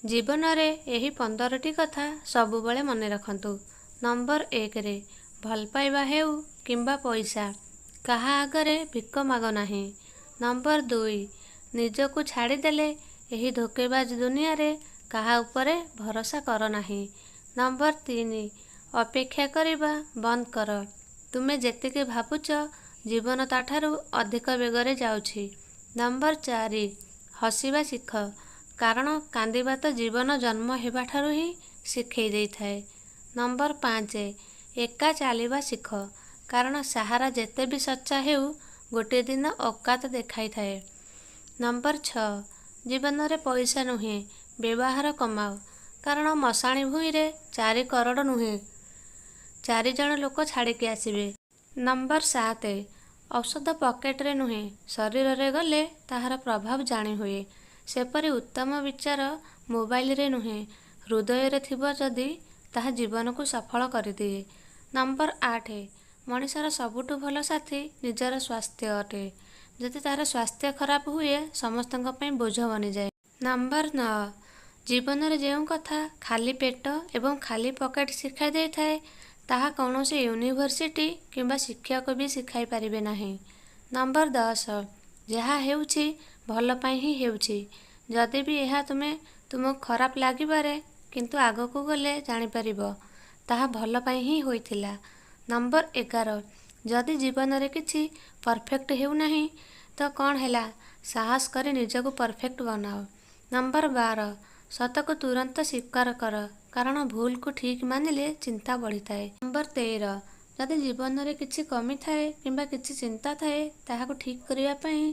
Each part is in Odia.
ଜୀବନରେ ଏହି 15ଟି କଥା ସବୁବେଳେ ମନେ ରଖନ୍ତୁ। ନମ୍ବର 1ରେ ଭଲ ପାଇବା ହେଉ କିମ୍ବା ପଇସା, କାହା ଆଗରେ ଭିକ ମାଗ ନାହିଁ। ନମ୍ବର 2, ନିଜକୁ ଛାଡ଼ିଦେଲେ ଏହି ଧୋକେବାଜ ଦୁନିଆରେ କାହା ଉପରେ ଭରସା କର ନାହିଁ। ନମ୍ବର 3, ଅପେକ୍ଷା କରିବା ବନ୍ଦ କର। ତୁମେ ଯେତିକି ଭାବୁଛ ଜୀବନ ତା'ଠାରୁ ଅଧିକ ବେଗରେ ଯାଉଛି। ନମ୍ବର 4, ହସିବା ଶିଖ, କାରଣ କାନ୍ଦିବା ତ ଜୀବନ ଜନ୍ମ ହେବାଠାରୁ ହିଁ ଶିଖେଇ ଦେଇଥାଏ। ନମ୍ବର 5, ଏକା ଚାଲିବା ଶିଖ, କାରଣ ସାହାରା ଯେତେ ବି ସଚ୍ଚା ହେଉ ଗୋଟିଏ ଦିନ ଔକାତ ଦେଖାଇଥାଏ। ନମ୍ବର 6, ଜୀବନରେ ପଇସା ନୁହେଁ ବ୍ୟବହାର କମାଅ, କାରଣ ମଶାଣି ଭୂଇଁରେ 4 କରୋଡ଼ ନୁହେଁ 4 ଜଣ ଲୋକ ଛାଡ଼ିକି ଆସିବେ। ନମ୍ବର 7, ଔଷଧ ପକେଟରେ ନୁହେଁ ଶରୀରରେ ଗଲେ ତାହାର ପ୍ରଭାବ ଜାଣିହୁଏ। ସେପରି ଉତ୍ତମ ବିଚାର ମୋବାଇଲରେ ନୁହେଁ ହୃଦୟରେ ଥିବ ଯଦି ତାହା ଜୀବନକୁ ସଫଳ କରିଦିଏ। ନମ୍ବର 8, ମଣିଷର ସବୁଠୁ ଭଲ ସାଥୀ ନିଜର ସ୍ୱାସ୍ଥ୍ୟ ଅଟେ। ଯଦି ତାହାର ସ୍ୱାସ୍ଥ୍ୟ ଖରାପ ହୁଏ ସମସ୍ତଙ୍କ ପାଇଁ ବୋଝ ବନିଯାଏ। ନମ୍ବର 9, ଜୀବନରେ ଯେଉଁ କଥା ଖାଲି ପେଟ ଏବଂ ଖାଲି ପକେଟ ଶିଖାଇ ଦେଇଥାଏ ତାହା କୌଣସି ୟୁନିଭର୍ସିଟି କିମ୍ବା ଶିକ୍ଷକ ବି ଶିଖାଇ ପାରିବେ ନାହିଁ। ନମ୍ବର 10, ଯାହା ହେଉଛି ଭଲ ପାଇଁ ହିଁ ହେଉଛି। ଯଦି ବି ଏହା ତୁମକୁ ଖରାପ ଲାଗିପାରେ, କିନ୍ତୁ ଆଗକୁ ଗଲେ ଜାଣିପାରିବ ତାହା ଭଲ ପାଇଁ ହିଁ ହୋଇଥିଲା। ନମ୍ବର 11, ଯଦି ଜୀବନରେ କିଛି ପରଫେକ୍ଟ ହେଉନାହିଁ ତ କ'ଣ ହେଲା, ସାହସ କରି ନିଜକୁ ପରଫେକ୍ଟ ବନାଅ। ନମ୍ବର 12, ସତକୁ ତୁରନ୍ତ ସ୍ୱୀକାର କର, କାରଣ ଭୁଲକୁ ଠିକ୍ ମାନିଲେ ଚିନ୍ତା ବଢ଼ିଥାଏ। ନମ୍ବର 13, ଯଦି ଜୀବନରେ କିଛି କମି ଥାଏ କିମ୍ବା କିଛି ଚିନ୍ତା ଥାଏ ତାହାକୁ ଠିକ୍ କରିବା ପାଇଁ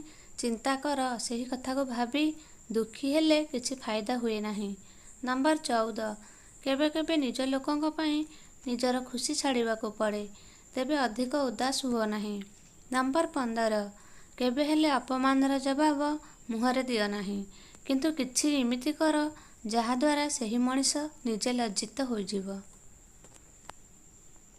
ଚିନ୍ତା କର। ସେହି କଥାକୁ ଭାବି ଦୁଃଖୀ ହେଲେ କିଛି ଫାଇଦା ହୁଏ ନାହିଁ। ନମ୍ବର 14, କେବେ କେବେ ନିଜ ଲୋକଙ୍କ ପାଇଁ ନିଜର ଖୁସି ଛାଡ଼ିବାକୁ ପଡ଼େ, ତେବେ ଅଧିକ ଉଦାସ ହୁଅ ନାହିଁ। ନମ୍ବର 15, କେବେ ହେଲେ ଅପମାନର ଜବାବ ମୁହଁରେ ଦିଅ ନାହିଁ, କିନ୍ତୁ କିଛି ଏମିତି କର ଯାହାଦ୍ୱାରା ସେହି ମଣିଷ ନିଜେ ଲଜ୍ଜିତ ହୋଇଯିବ।